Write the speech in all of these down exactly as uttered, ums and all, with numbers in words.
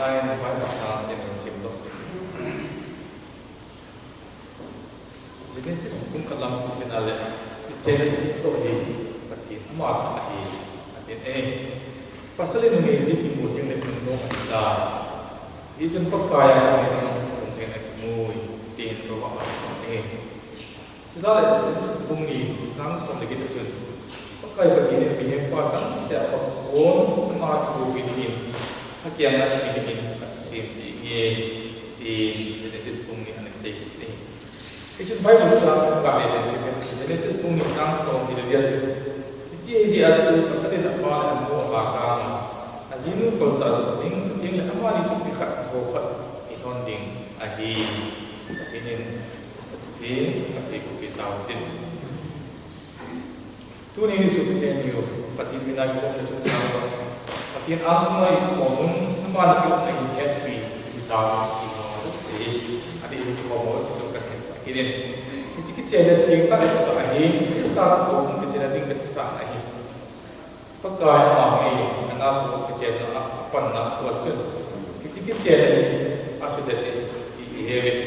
Lai na Bible chang tin hin simdoh. Genesis bung khat lang sung pen a le, Genesis toh hi Pathen ama tah ahi, atin e. Pasal in numei ji kimu ding le nunnom ahi tai. Hichun Pakai a kona chun lunglhaina kimu e, tin Proverbs a ahi. Chule Genesis bung ni chang som le get a chun, Pakai Pathen in mihem pa changseh a pon ama kikoupi dingin, akianga mi dingin asem ding ahi, tin Genesis bung ni ana sei kit e. Hichun Bible chang khat le le chu Genesis bung ni chang som le get a chun, hiti ahi jeh a chu pasal in apa le anu alhah a, ajinu kolchah joh ding, chuteng le amani chu mi khat, gou khat, kilhon ding ahi. Pathen in, Pathen, Pathen koupi tau tin. Tuni ni sung teni u, Pathen mina kiumna chu tau. Pathen angsunga ium un, amani kiumna in hetpi, itau, imu se, adih in kimu mo, chu chu kahin sa kit in. Hiche kichenna theng tah le tah ahi, Christa toh kichen ding le sa ahi. Pakai ama hi, ana toh kichenna a, apanna thu a chun, hiche kichenna hi, asudet e, ti iheuvin.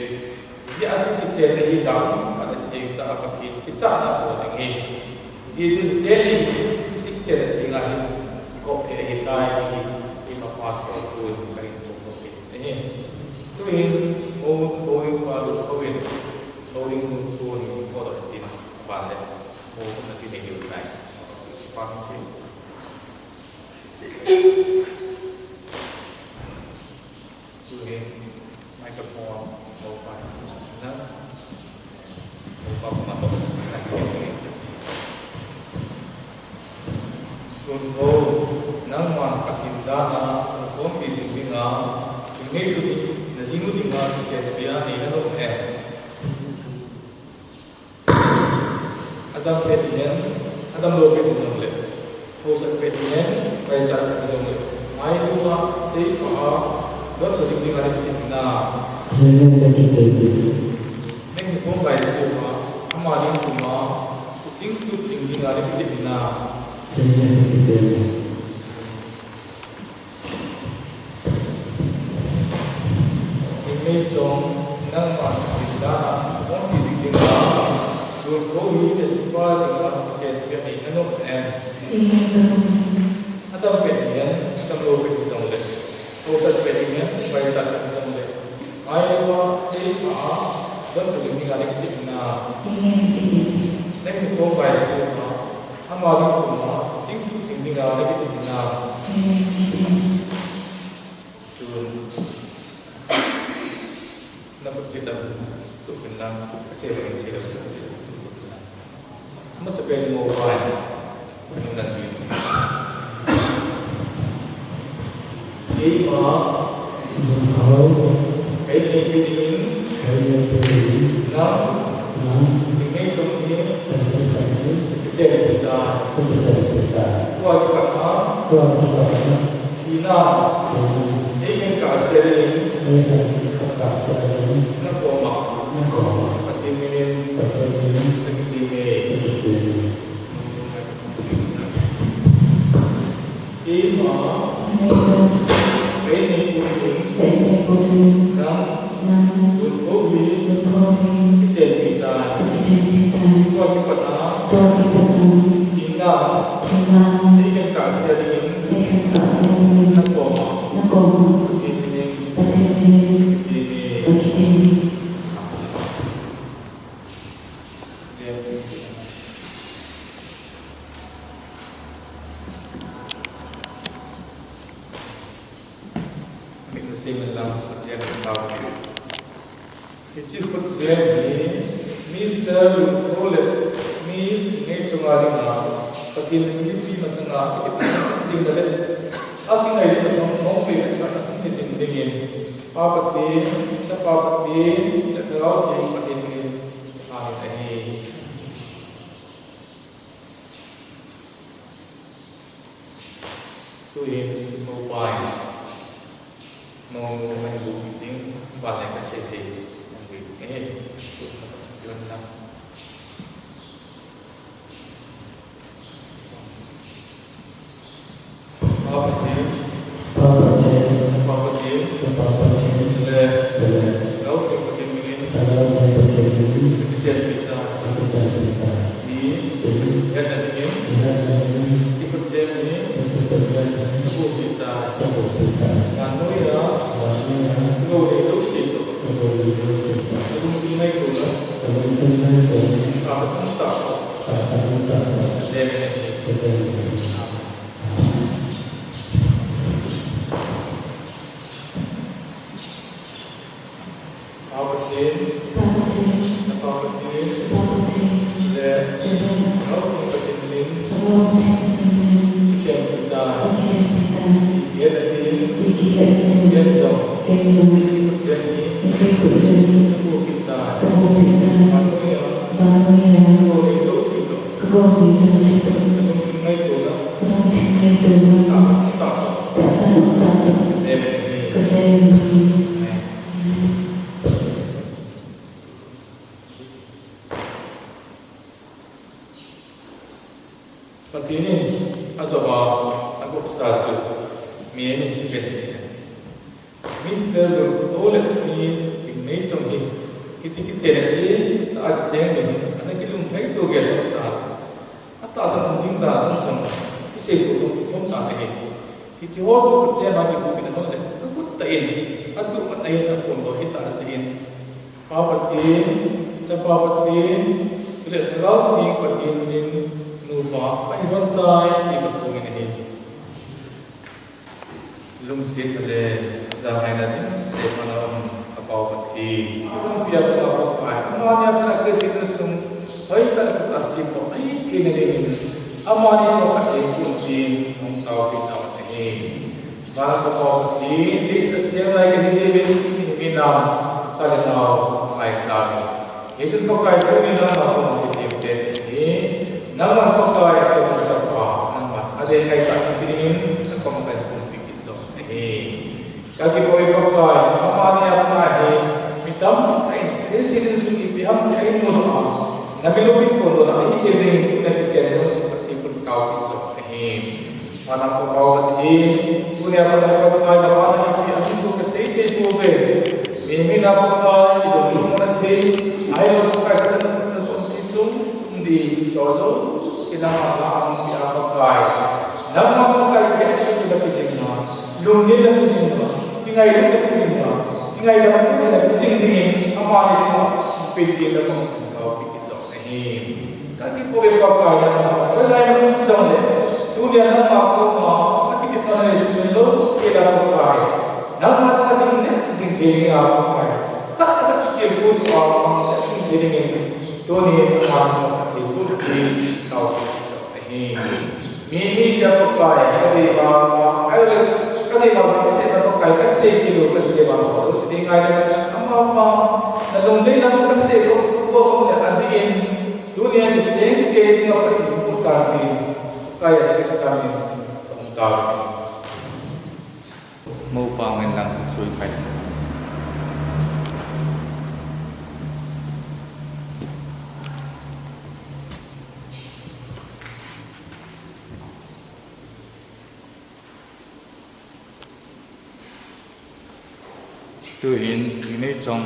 Hijeh a chu kichenna hi jam, ana theng tah a Pathen kichatna bol ding ahi. Hijeh chun hiten hi, hiche kichenna theng a hi, kop phe ahitai ahi, ima pastor pu in kahin phongdoh kit ahi. Tuhin, o, o, pa lu, o in, o ding lu, o in, o doh tin, ban le, o, na ti nei diu tai. Pan ti. Tuhin, microphone, o, pan, na. Tun ho, nangman Pathen dan a, nakhompi jing dinga, thingmei chu najinu dinga kichenpi a neina nom em? Adam pet hihen, adam lou pet hijongle, haosa pet hihen, paicha pet hijongle, Keipa, donbut jing dinga nakitepna. Amen, nakitepna. Nangin kong kaisih uva, ama ding tuma, chingtut jing dinga nakitepna. Amen, nakitepna. Hingneichong, nangman thil dana, hung ti jing dinga, lungthim hi, le sipa dinga, chen pia nei nanom em. Amen. Atam pet hihen, atam lou pet hijongle. Hausat pet hihen, vaichat pet hijongle. Ngailouva, seipha a, donbut jing dinga nakitepna. Amen. Nangin kong kaisih uva, ama ding tuma, chingtut jing dinga nakitepna. Amen. Tun. Nakhut chidam tuhin lang, kasei bangin seilou. Amasapen in mobile. Nang jui. Keima. Kei nei peh dingin. Kei nei peh dingin. Nang. Nang. Hingneichong hi. Hingneichong hi. Kichen peh tan. Kichen peh tan. Tua kipat a. Tua kipat a. Thina. Thina. Eihin kahsel in. Eihin kahsel in. Nakoma. Nakoma. Pathen minin. Pathen minin. Nakitepna. Nakitepna. Keima. Kei nei peh dingin. Kei nei peh dingin. Nang. Nang. Lungthim hi. Lungthim hi. Kichen peh tan. Kichen peh tan. Tua kipat a. Tua kipat a. Thina. Thina. Eihin kahsel dingin. Eihin kahsel dingin. Nakoma. Nakoma. Pathen minin. Pathen minin. Nakitepna. Nakitepna. Hiche khutjem hi Mister Lungtho le Miss Hingneichong a dinga Pathen mipi masanga jing le akingai le mong mong le cha hi jing dingin Pa Pathen, Chapa Pathen, le Thlarau Theng Pathen minin. Amen. Tuhin, Upa in, monu ahin buh ding, ban le kasei sei, ahin buh ding. Pa Pathen. Pa Pathen. Pa Pathen. Pa Pathen. Le. Le. Lhagao Theng Pathen minin. Lhagao Theng Pathen minin. Kichen peh tan. Kichen peh tan. Hi. Hi. Hetna dingin. Hetna dingin. Hiche khutjem hi. Hiche khutjem hi. Kabuh peh tai. Kabuh peh tai. Vannoi a. Vannoi a. Kagou nei jouse toh. Kagou nei jouse toh. Kalungthim ngaito na. Kalungthim ngaito na. Tahsan um tah. Tahsan um tah. Amen. Amen. Pa Pathen. Pa Pathen. Chapa Pathen. Chapa Pathen. Le. Le. Lhagao Theng Pathen minin. Lhagao Theng Pathen minin. Kichen peh tan. Kichen peh tan. Ipi hetna ding. Ipi hetna ding. Ken jong. Ken jong. Hiche khutjem hi. Hiche khutjem hi. Kabuh peh tan. Kabuh peh tan. Vannoi a. Vannoi a. Kagou nei jouse toh. Kagou nei jouse toh. Kalungthim ngaito na. Kalungthim ngaito na. Tahsan um tah. Tahsan um tah. Kasei bangin. Kasei bangin. Amen. Pathen in ajop a, agopsa chu mi ahin suhpen ahi. Mister Lungtho le Miss Hingneichong hi, hiche kichen a kitah a kicheng ding hin, ana kilunglhaito gel lhon tan. Atahsan um ding dan jong, kisei lhon lhon tan ahi. Hiche ho chu kichen a kibuh kit lhon le, agot tah in, atuh man ahin aphondoh hita jeh in. Pa Pathen, Chapa Pathen, le Lhagao Theng Pathen minin nupa ahi lhon tai ti kaphongin ahi. Lungsetna le jangaina ding seipana um ka Pa Pathen. Pia ka Pa Pathen. Amani a Christian sung hoitah a asim ho ahi theina dingin. Amani jong Pathen kum tin hung taopeh tahen. Vang ka Pa Pathen, leiset a cheng lai kahi jeh uvin, mihem, chate nao, ngaisang. Hichun Pakai tuni nangma koma katem pen ahi. Nangman Pakai, Chapa, Chapa, nangman adeh ngaichat dingin, nakoma kahin pumpi kit jong ahi. Kakipah e Pakai, amani a pat a hi, mi tamtah in, Christian insung ipi ham ti ahin mu a, na mi loupina kon doh a, ahi thei ding in, tuna kichen jong sum Pathen kahin taopeh jing ahi. Mana Pakai Pathen, tuni a pat a Pakai, mana ipi ahin mu kasei thei pouve. Mi, mi na Pakai, idong lung na thei, ahilou Pakai, Satan na thupna kon thei chung, chung di, cho jo, sila ma la ang pi a Pakai. Nangma Pakai, kei thei na pi jing na. Lunggel na pi jing na, kingailutna pi jing na, kingaidamna pi jing dingin, amani chunga, ipi ti na pang kau pi ki jong ahi. Kakipah e Pakai nangma, hoilai mun jong le, tunia nangma koma, kakitepna nei suhmil lou, kei la Pakai. Nangma ka ding le, jing thei ding a Pakai. Khat khat kikilphu tua, jing thei dingin, tuni, amani chunga, kakipah e, kau pi ki jong ahi. Mi, mi jia Pakai, kadei ma, ma, ai le, kadei ma, kasei na Pakai, kasei kilou, kasei ma, ma, lo, si ding ngai le, ama, ma, na lungdei na, kasei lo, ko, ko, le, adin, tunia kichen, kei, chinga, Pathen, ko, ta, ti, Pakai, Jesu Christa, min, tong, ta, Mo pa ngin lang sui phai. Tuhin, inei chong.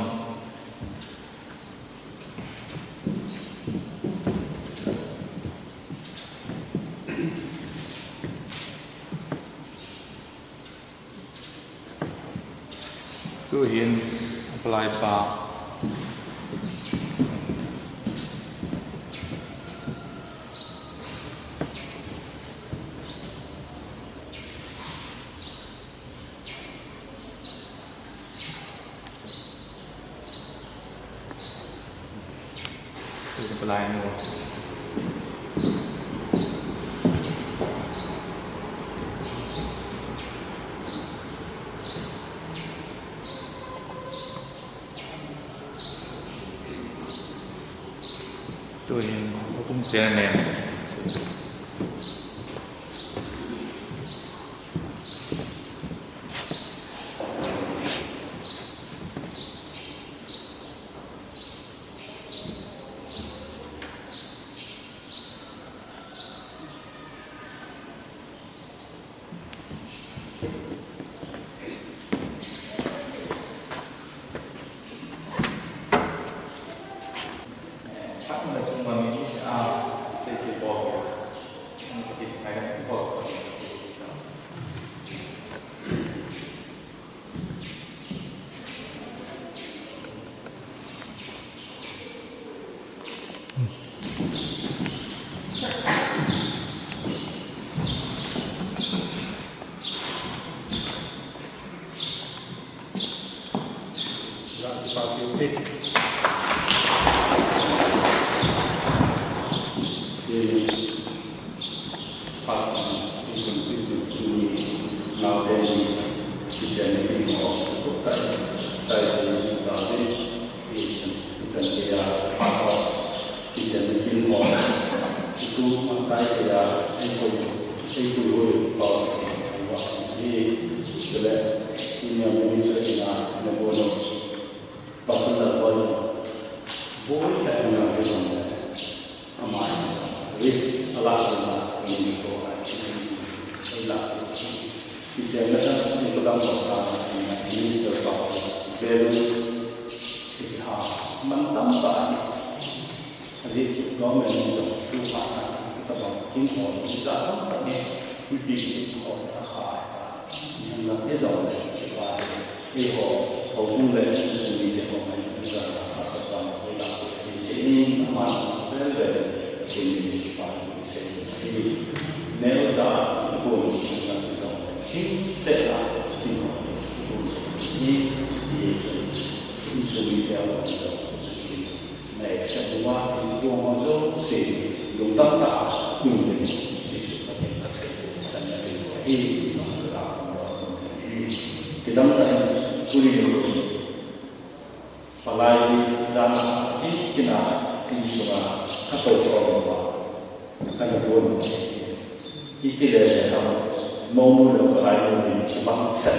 Tuhin, apply pa. Tuhin, hukum channel name. Ama risk ala ala ni ko a chi ni ko la ko chi. Kichen na ta ni ko dang ko sa na ni so pa ko. Bel ki ha man tam pa ni. Aji chu government ni so tu pa na ta ba kin ko ni sa tam pa ni. Pi pi ko ta ha ta. Ni la ni so le chi pa. Eiho, houbung le insung mite ho mai, Israel a sapa, hoila, hiche in, ama, vel vel, Pathen min kipa, sei, hi, neo sa, ibon, na, jong, hi, se, la, ti, ho, ibon, hi, hi, insung mite ho, jong, Nei, sa duma, in tuang ho jouse, lungdam tah a, um ding, Jesu Pathen, Pathen, san na ding, hi, san na ding, hi, kidang tah in, tuni nikho, palai, jan a, kin, kin a, in sunga, ka to, to, to, Kana bon. Iti le le ham. Mo mu le ka lai mu ni bang san.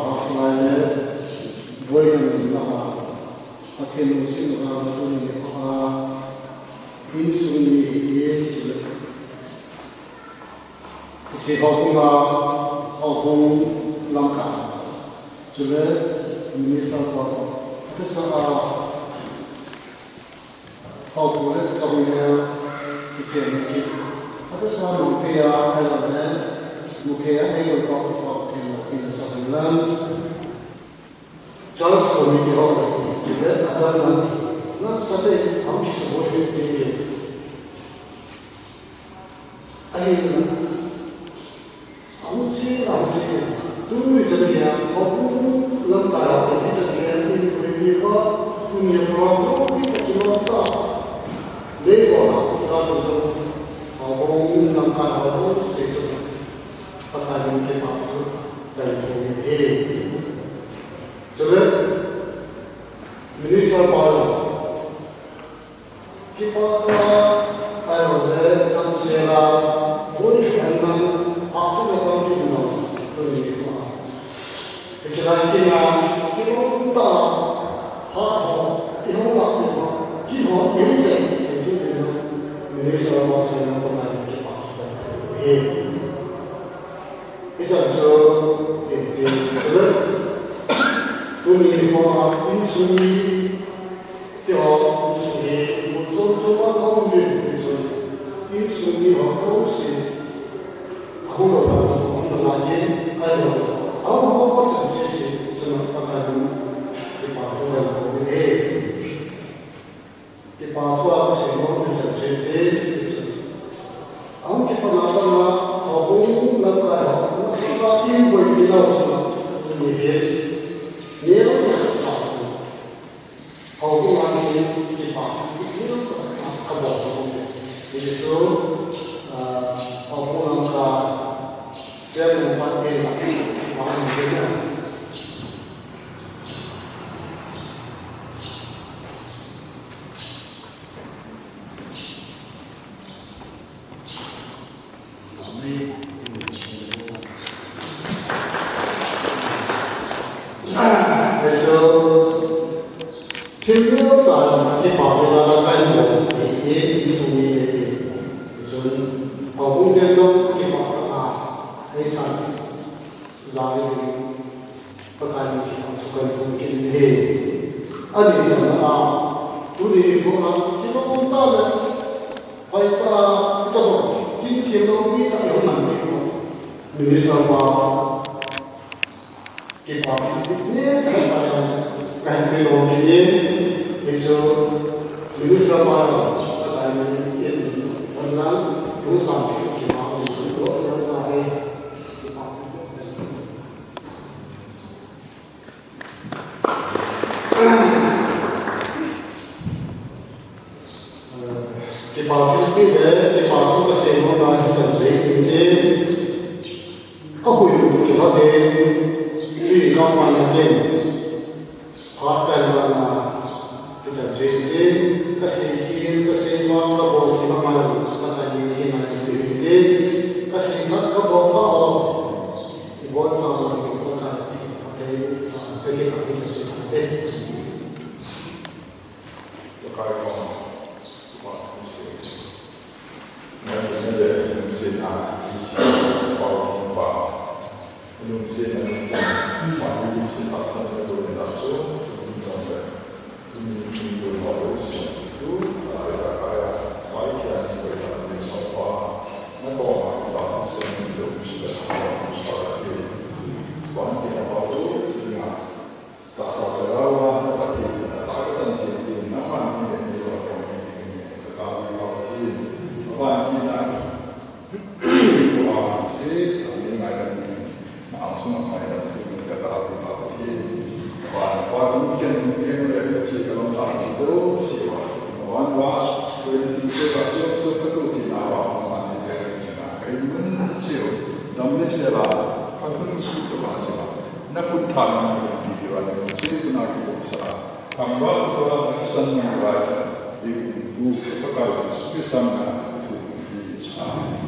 Pastor le, boina min lama, Pathen lungset uva tuni nikho a, insung mi hi, chule, hiche houbung a, houbung lamkai, chule, minister pa, ata sa a, Houbung le chongneo kichen kit. Ata sa nung te a, ahilou le, mukhe a, ahilou pa, pa, thei lo, ina sa hung lang. Charles Committee ho, le, adam nan, na sa te, ham ki sa bo, te, te, Ahin, ahin che, ahin che. Tuni chan geiya, houbung lamkai ho, tuni chan geiya, ni koi ni pa, tuni a program lo, ni ka kilo ta. Nei ko na, ta ko so, houbung lamkai ho, se so. Pakai min kipathu, kai ko ni he. Chule, Minister pa lo. Kipa tua, ahilou le, damsel a, boina, hahsatna tampi um lou, tuni nikho a. Hiche lai kin a, kibang tah, phat ho, i hung lah peh ho, kin ho, i hung cheng, i hung cheng, Minister pa chun, Pakai kipa, he. Hichan chu, in, in, tuni nikho a, insung mi, Keiho insung hi, mun chom chom a ka um uvin, hichun, insung mi ho jouse, ahung lou dan a, ahung lou dan in, ahilou, ahung ho ho chan sese, chuna Pakai min, kipathu kahin bol e. Kipathu a kasei nom, hichan sese, hichun. Ahung kipan a pat a, houbung lamkai ho, nasatah in boipi nau chuna, tuni hin, neo sa sa. Houbung a hin kipa, kipa, kabol, hichu, ah, houbung lamkai, chairman pa, eh, pa, pa, pa. Thil neocha kipa ve jal a kahin bol ahi, insung mi ahi. Chun, houbung te jong kipa tah a, eisan jal in, Pakai min kipa thu kahin phong kit in ahi. Ani jong a, tuni nikho a, kipa um tah le, hoitah a, kipa, kin thil lo mi tah a hung man nikho. Minister pa, Kipa thilpeh ngen chan chan kahin pe nom kit in, hichu Minister pa jong, Pakai min in, hon lang, thu sang kit kipa um, thu sang kit kipa. Kipa thilpeh le, kipa thu kasei nom na hichan chu ahi tin, ahui u kilhon in, tui kap man a tin, phat pen man a, hichan chu ahi tin, kasei kit, kasei vang kabol kit ma mai, Pakai min in ahin pe u hitin, kasei khat kabol kha o, ibon cha mo, Pakai, Pakai, Pakai, hichan chu ahi tin. Pakai pa, pa, lungset. Ngai ngai le, lungset na, lungset, pa, pa. Lungset na, lungset. Pa, lungset, pa, sa, na, do, na, so, so, lungset, na. Lungset, lungset, lungset. Tu, ta, ta, ta, ya. Sai, kia, ni, ko, ta, ni, so, pa. Na, ko, ma, pa, lungset, na, do, ni, ka, ta, pa, pa, ke. Pa, ni, pa, do, si, na. Tahsa ka Lhagao a, na Pathen, na tah ka chan thei ding, nangman mi le mi lou a kong mi ding, ka taovin Pathen. Aban kit na, tua se, a mi ngaidam ding, na angsunga ngaidam ding, ka taovin Pathen. Aban, aban, mi khen, mi khen le, ka che ka lom tah ding, jouse uva. Aban uva, twenty se ka chop, chop ka tu tina uva, aban ni te ka che na, ka in mun cheu, dam le che la, ka hun tu ka ba che la. Na khut thang na ni pi wa ni che tu na ki bok sa. Thangvah Pathen a thisan ngai, i bu Pakai Jesu Christa min a thu hi. Amen.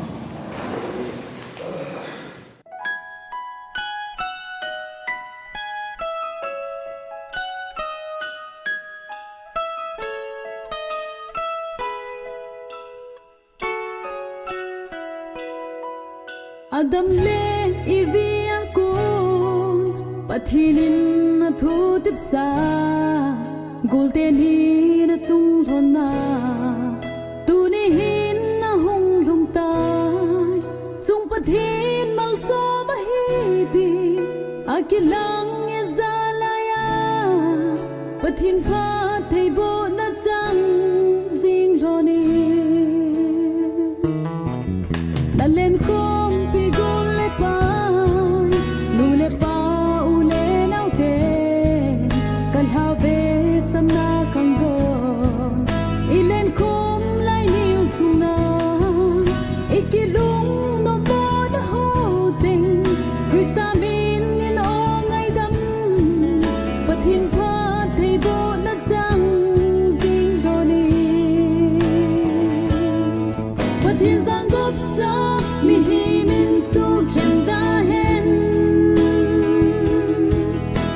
Adam le Evi a kon, Pathen in athutepsa, golte ni na chung lhon na, tuni hin na hung lhung tai, chung Pathen malsom ahi ti, akilang e jalai a. Pathen phattheibohna chang jing lhon in. Na lenkhompi gol le pai, nu le pa u le nao te, ka lhave samna khang lhon. I lenkhom lai niu sung na, i kilung nommo na ho cheng, Christa min in o ngaidam, Pathen phattheibohna chang jing lhon in. Pathen jangopsa mihem in sukhen ta hen.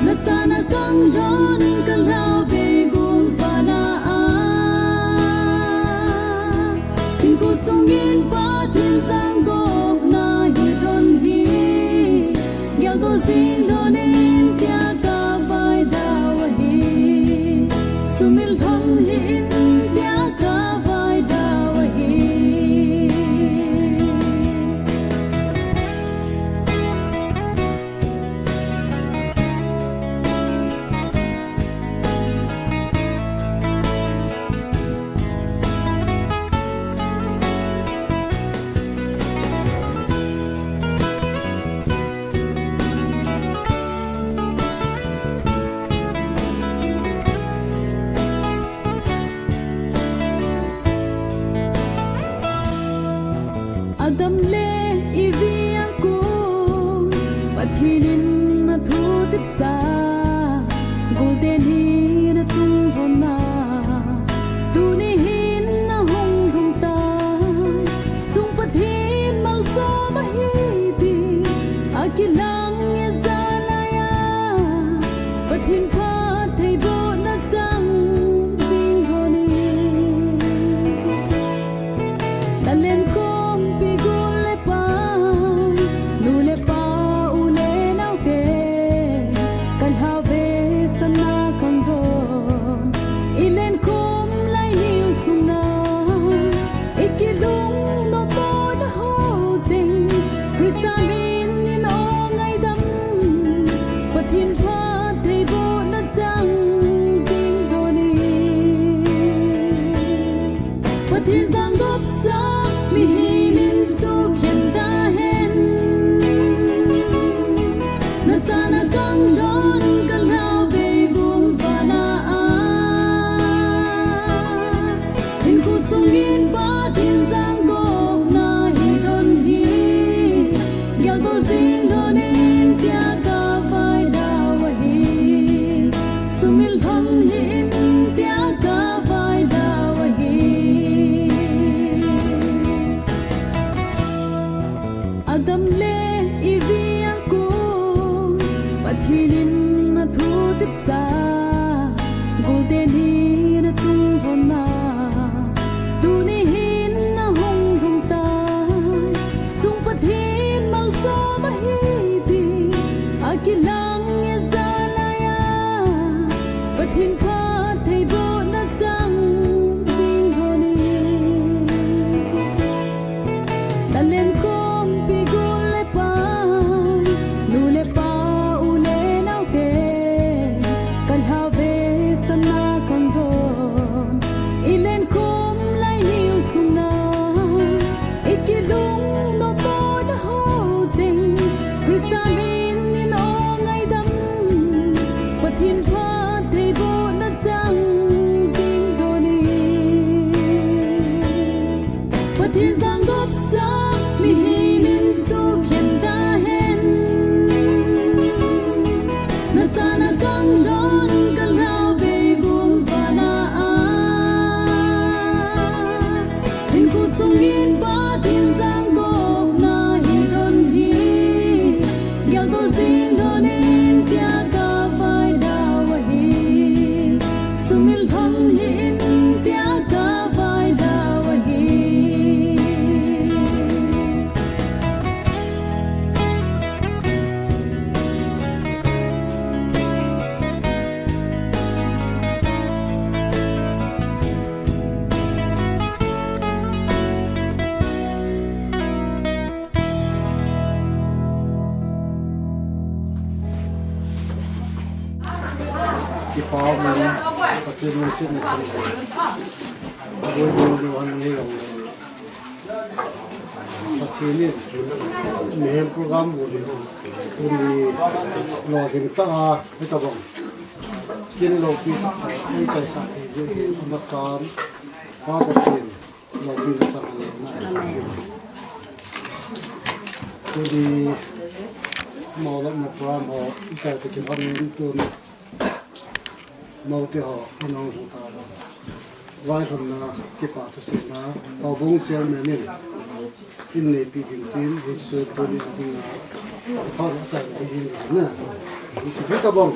Na sa na khang lhon ka lhave gol vana a. Hinkho sung in Pathen jangopna hi lhon hi. Geldoh jing lhon in tia ka vaidau ahi. Sumil lhon hih in tia ka vaidau ahi. Adam le Evi a kon, Pathen in athutepsa, golte ni na chung lhon na, tuni hin na hung lhung tai, chung Pathen malsom ahi ti, akilang e jalai a, Pathen phattheibohna chang Talen khompi gol le pai, nu le pa, u le naote, kalhau ve sana kangon. Ilen khom lai niu sung na, ikilung nom mona ho jing, Christa min in ong ngaidam, Pathen phattheibohna chang jing lhon in. Pathen jangop sa mihem in sukhen tahen. Nasa na kanglon kalhau ve gul vana a. Hinkho sung in Pathen jangopna hi lhon hi. Geldoh jing lhon in tia kavailhau ahi. Sumil lhon hih in tia kavailhau ahi. Adam le Evi a kon Pathen in athutepsa, golte ni na chung lhon na, tuni hin ahung lhung tai. Chung Pathen malsom ahi ti akilang e jalai a, Pathen phattheibohna chang jing lhon in. Talen khompi gol le pai, nu le pa, u le naote, kalhau ve sana kangon. Ilen khom lai niu sung na, ikilung nom mona ho jing, Christa min in ong ngaidam, Pathen phattheibohna chang jing lhon in. Pathen jangop sa mihem in sukhen tahen. Nasa na kanglon kalhau ve gul vana a. Hinkho sung in Pathen jangopna hi lhon hi. Geldoh jing lhon in tia kavailhau ahi. Sumil lhon hih in tia kavailhau ahi. Kipa um in, Pathen lungsetna chang. Boi boi lo han nei lo. Pathen in mihem program bol in, tuni lolhing tah a hitabang kin loupi tah a eichaisah thei jeh in amasan Pa Pathen loupina chang lhon in. Tuni mohlopna program ho ichai tah kit lhon in tun Moute ho, in hung lhung tauva. Vailhunna kipa thuseina, Houbung Chairman in, in neipi ding tin, hiche tuni a dinga, phat achaina hi hin na. Hiche hitabang.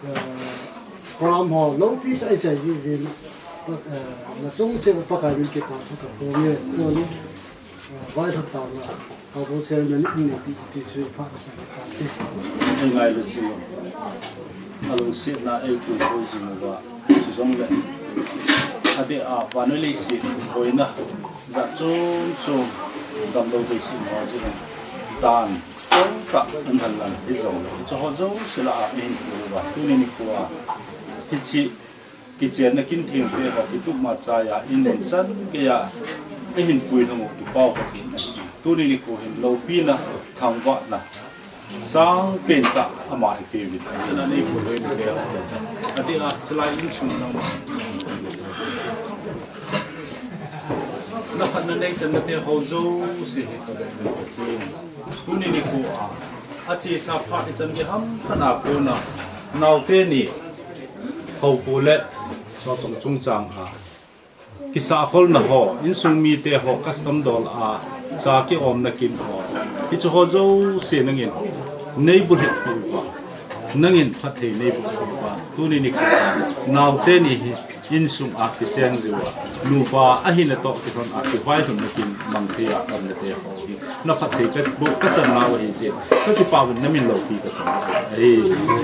Eh, program ho, loupi tah a ichai jeh uvin, eh, nachung cheh uva Pakai min kipa thu kaphong e, tuni, eh, vailhun taona. Houbung Chairman in neipi ti chu phat achaina hite. Ei ngailu jing u. Alungsetna ei puikhoi jing uva. Chujongle adeh a vannoi leiset boina jat chom chom damlou leiset ho jing dan tah in hal lang hijongle, chuho jouse lah a eihin pui uva. Tuni nikho a hiche kichenna kin thengte ho kitup machai a, in mun chan geiya eihin puilhung u kipah u Pathen ahi. Tuni nikho hin loupina, thangvahna sangpen tah ama eipeh uvin. Chana nei pui loi ni le. Adeh a, chulai insung nang. Na phatna nei channa te ho jouse hi ka Pathen. Tuni nikho a, achesa phat ichan gei ham khat a kona, naote ni, houpu le, chachong chungchang a, kisahkholna ho, insung mite ho, custom dol a, cha kiomna kin ho, hiche ho jouse nangin, nei bulhit pi uva. Nangin phatthei neiboh pa, tuni nikho naote ni hi insung a kicheng jiu a, nupa ahina toh kilhon a kivailhun nakin mang thei a, kamna te ho hi na phatthei kaboh kachan nau ahi jeh in, kakipah uvin namin loupi kathum ahi.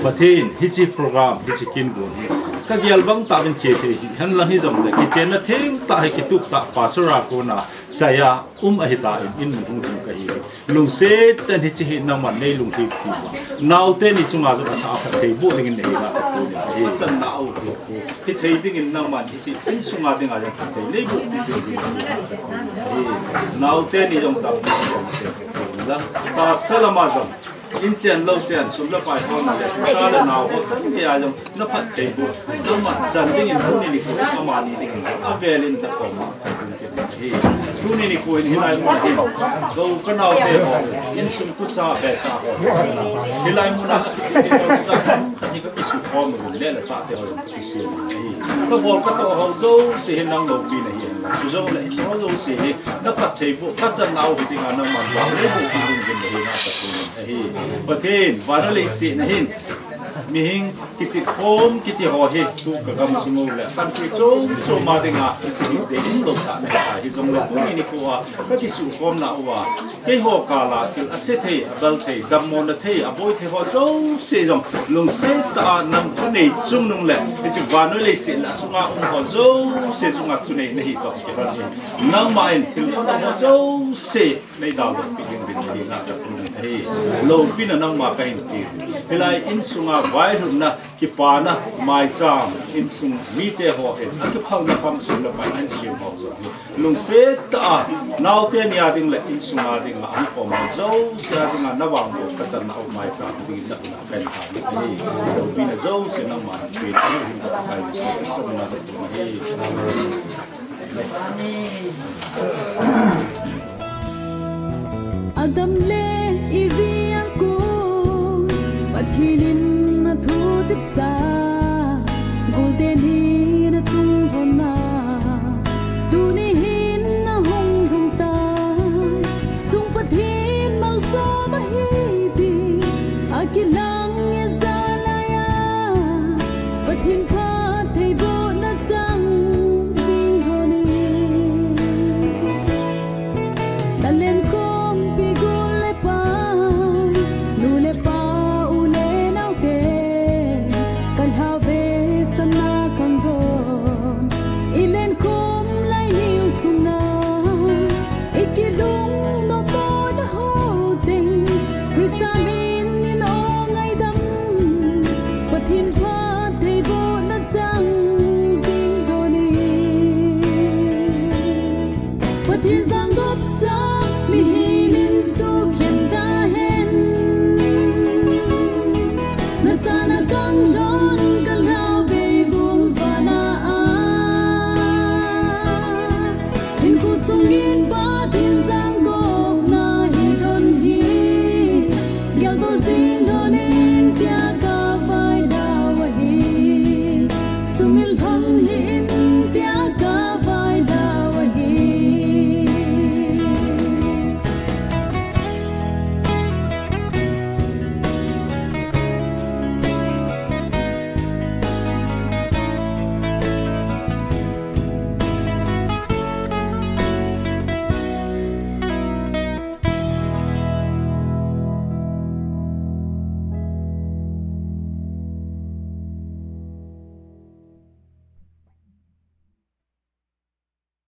Pathen, hiche program, hiche kin gon hi kagel bang tah uvin che thei hi henlang hijongle, kichenna theng tah hi kitup tah Pastor a kona chai a um ahitan, in mun hung thim kahi. Lungset tah in hiche hi nangman neilungthim pi uva, naote ni chunga jong atha a phatthei boh dingin neiga kathum ahi. Channa u hi hithei dingin nangman hiche insunga dinga jong phatthei neiboh pi dingin ahi. Naote ni jong tah, tahsa lama jong, in chen lou chen, sum le pai ho na le, cha le nao ho chan geiya jong na phatthei boh nangman chan dingin tuni nikho amani dingin avel in nakoma ahi. Tuni nikho in hilai mun a hin, ka u ka naote ho, insung kucha beta ho, hilai mun a kiti kiti ho, kani kakisukhom uvin le, le chate ho jong kakisem ahi. Kabol katoh ho jouse hi nang loupina ahi. Chujongle hiche ho jouse hi na phatthei boh kachan nau hi dinga nangman phatthei boh pi dingin nahina kathum ahi. Pathen, van le leiset na hin, mihem kiti khom kiti ho hi tu kagamsung u le country chom chom a dinga hiche hi deium lou tah nahi tai. Hijongle tuni nikho a kakisukhomna uva, keiho kal a thil ase thei, abal thei, dammona thei, aboi thei ho jouse jong lungset tah a nang thanei chungnung le hiche vannoi leiset le asunga um ho jouse chunga thunei nahi toh kilhon in, nangma in thil phatah ho jouse neidaldoh pi dingin nahina kathum ahi. Loupina nangma kahin pe. Hilai insunga vailhunna, kipana maicham, insung mite ho in akiphalna kham sum le pai ahin sem ho jong hi lungset tah a naote ni a ding le insunga dinga ahin khom ho jouse a dinga navangboh kachan nau maicham dingin nakhut a kahin thum ahi. Loupina jouse nangman pe dingin kahin pe. Jesu Christa min a kathum ahi. Amen. Adam le Evi a kon Pathen in athu tepsa, gol teni na chung lhon na, tuni hin na hung lhung tai, chung Pathen malsom ahi ti akilang e jalai a, Pathen phattheibohna chang jing lhon e. Talent khompi gol le pai, nu le pa, u le nao te, kalhave sana kang lhon, ilen khom lai niu sung na, ikilungno tona ho cheng, Christa min in o ngaidam, Pathen phattheibohna chang jing lhon e. Pathen jangop sa mihem in sukhen tahen. Na sana kang lhon kalhave gol vana a, hinkho sung in